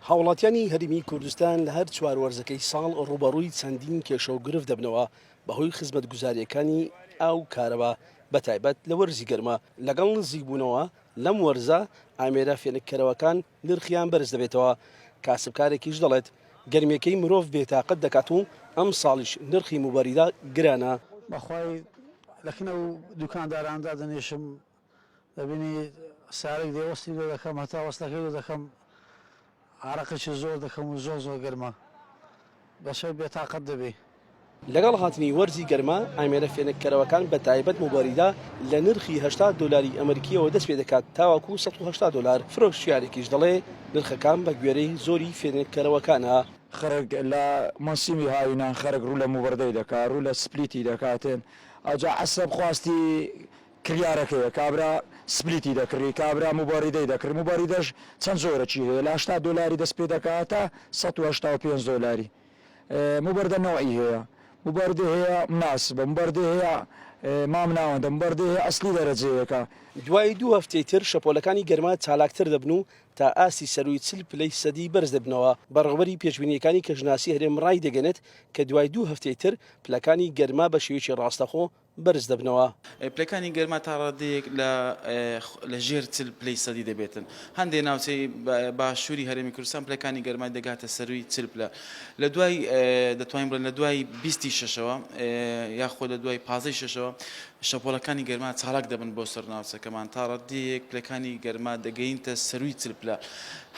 هاوڵاتیانی هەرێمی کوردستان لە هەر چوار وەرزەکەی ساڵ ڕووبەڕووی چەندین کێشە و گرفت دەبنەوە بەهۆی خزمەتگوزارییەکانی ئاو و کارەبا بەتایبەت لە وەرزی گەرما لەگەڵ نزیکبوونەوە لەم وەرزە ئامێرە فێنککەرەوەکان نرخیان بەرز دەبێتەوە، کاسبکارێکیش دەڵێت، گەرمییەکەی مرۆڤ بێتاقەت دەکات و ئەمساڵیش نرخی موبەریدە گرانە. بەخوای لەکن ئەو دوکاندارانە دادەنیشم دەبینی سارێک دێ وەستی لۆ دەکەم هەتا وەستەکەی لۆ دەکەم عارەقێکی زۆر دەکەم و زۆر زۆر گەرمە بەشەو بێتاقەت دەبی. لەگەڵ هاتنی وەرزی گەرما، ئامێرە فێنککەرەوەکان بە تایبەت موبەریدە لە نرخی 80 دۆلاری ئەمریکییەوە دەستپێدەکات تاوەکو 180 دۆلار، فرۆشیارێکیش دەڵێ نرخەکان بە گوێرەی زۆری فێنککەرەوەکانە. خەرک لە مۆسیمی هاوینان خەرک ڕوو لە موبەردەی دەکا ڕوو لە سپلیتی دەکاتن ئەوجا عەسەب خواستی کڕیارەکەیە کابرا سپلیتی دەکڕی کابرا موبەریدەی دەکڕی موبەریدەش چەند جۆرەکی هەیە لە 80 دۆلاری دەست پێ دەکا تا 185 دۆلاری موبەردە نەوعی هەیە موبەردە هەیە مناسبە موبەردە هەیە مام ناوەندە موبەردە هەیە ئەسلی دەرەجەیەکە. دوای دوو هەفتەی تر شەپۆلەکانی گەرما چالاکتر دەبن و تا ئاستی سەرووی 40 پلەی سەدی بەرز دەبنەوە. بەڕێوەبەری پێشبینییەکانی کەشناسی هەرێم ڕایدەگەنێت کە دوای دوو هەفتەی تر پلەکانی گەرما بە شێوەیەکی ڕاستەخۆ بەرز دەبنەوە. پلەکانی گەرما تا ڕادەیەک لە لە ژێر 40 پلەی سەدی دەبێتن. هەندێ ناوچەی باشووری هەرێمی کوردستان پلەکانی گەرمای دەگاتە سەرووی 40 پلە. لە دوای دەتوانین بڵێن لە دوای بیستی شەشەوە یاخۆ لە دوای پازدەی شەشەوە شەپۆلەکانی گەرما چالاک دەبن بۆ سەر ناوچەکەمان تا ڕادەیەک پلەکانی گەرما دەگەینتە سەرووی 40 پلە.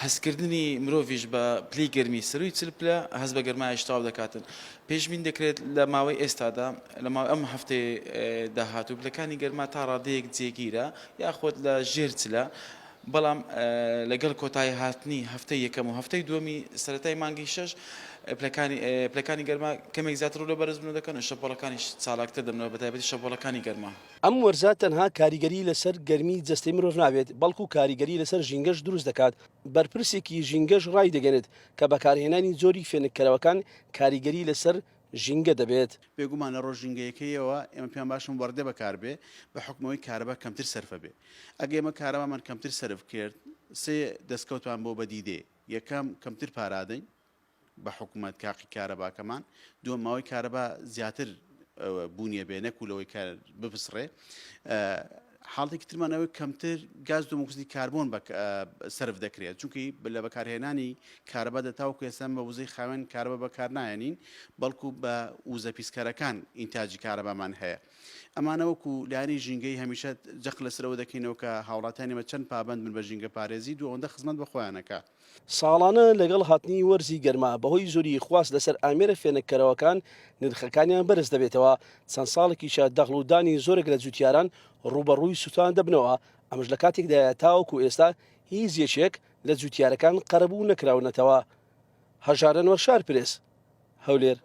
هەستکردنی مرۆڤیش بە پلەی گەرمی سەرووی 40 پلە هەست بە گەرمایش تەواو دەکاتن. پێشبین دەکرێت لە ماوەی ئێستادا لە ماوەی ئەم هەفتەی داهاتوو پلەکانی گەرما تا ڕادەیەک جێگیرە یاخود لە ژێر چلە، بەڵام لەگەڵ کۆتایی هاتنی هەفتەی یەکەم و هەفتەی دووەمی سەرەتای مانگی شەش پلەکانی پلەکانی گەرما کەمێک زیاتر ڕوو لە بەرزبوونەوە دەکەن و شەپۆڵەکانیش چالاکتر دەبنەوە بەتایبەتی شەپۆڵەکانی گەرما. ئەم وەرزە تەنها کاریگەری لەسەر گەرمی جەستەی مرۆڤ نابێت، بەڵکو کاریگەری لەسەر ژینگەش دروست دەکات، بەرپرسێکی ژینگەش ڕایدەگەنێت کە بەکارهێنانی جۆری فێنککەرەوەکان کاریگەری لەسەر ژینگە دەبێت. بێگومان لە ڕۆژ ژینگەیەکەیەوە ئێمە پێمان باشە موبەڕدە بەکاربێ بە حوکمەوەی کارەبا کەمتر سەرفە بێ. ئەگە ئێمە کارەبامان کەمتر سەرف کرد سێ دەستکەوتمان بۆ بەدی دێ، یەکەم کەمتر پارادەین بە حکومەت کاقی کارەباکەمان، دووەم ماوەی کارەبا زیاتر بوونیە بێ نەکو لەوەی کە بپسڕێ. حاڵەتێکی ترمان ئەوەی کەمتر گاز دومۆکسیدی کاربۆن سەرف دەکرێت چونکی لە بەکارهێنانی کارەبادا تاوەکو ئێستا بە وزەی خاوێن کارەبا بەکارناهێنین بەڵکو بە وزە پیسکەرەکان ئینتاجی کارەبامان هەیە ئەمانە وەکو لایەنی ژینگەی هەمیشە جەخت لەسەرەوە دەکەینەوە کە هاوڵاتیانی ئێمە چەند پابەند بن بە ژینگە پارێزی دوو ئەوەندە خزمەت بە خۆیان ئەکا. ساڵانە لەگەڵ هاتنی وەرزی گەرما بەهۆی زۆری خواست لەسەر ئامێرە فێنککەرەوەکان نرخەکانیان بەرز دەبێتەوە، چەند ساڵێکیشە دەغڵ و دانی زۆرێک لە جوتیاران ڕووبەڕووی سوتان دەبنەوە، ئەمەش لە کاتێکدایە تاوەکو ئێستا هیچ یەکێک لە جوتیارەکان قەرەبوو نەکراونەتەوە. هەژار ئەنوەر شارپرێس، هەولێر.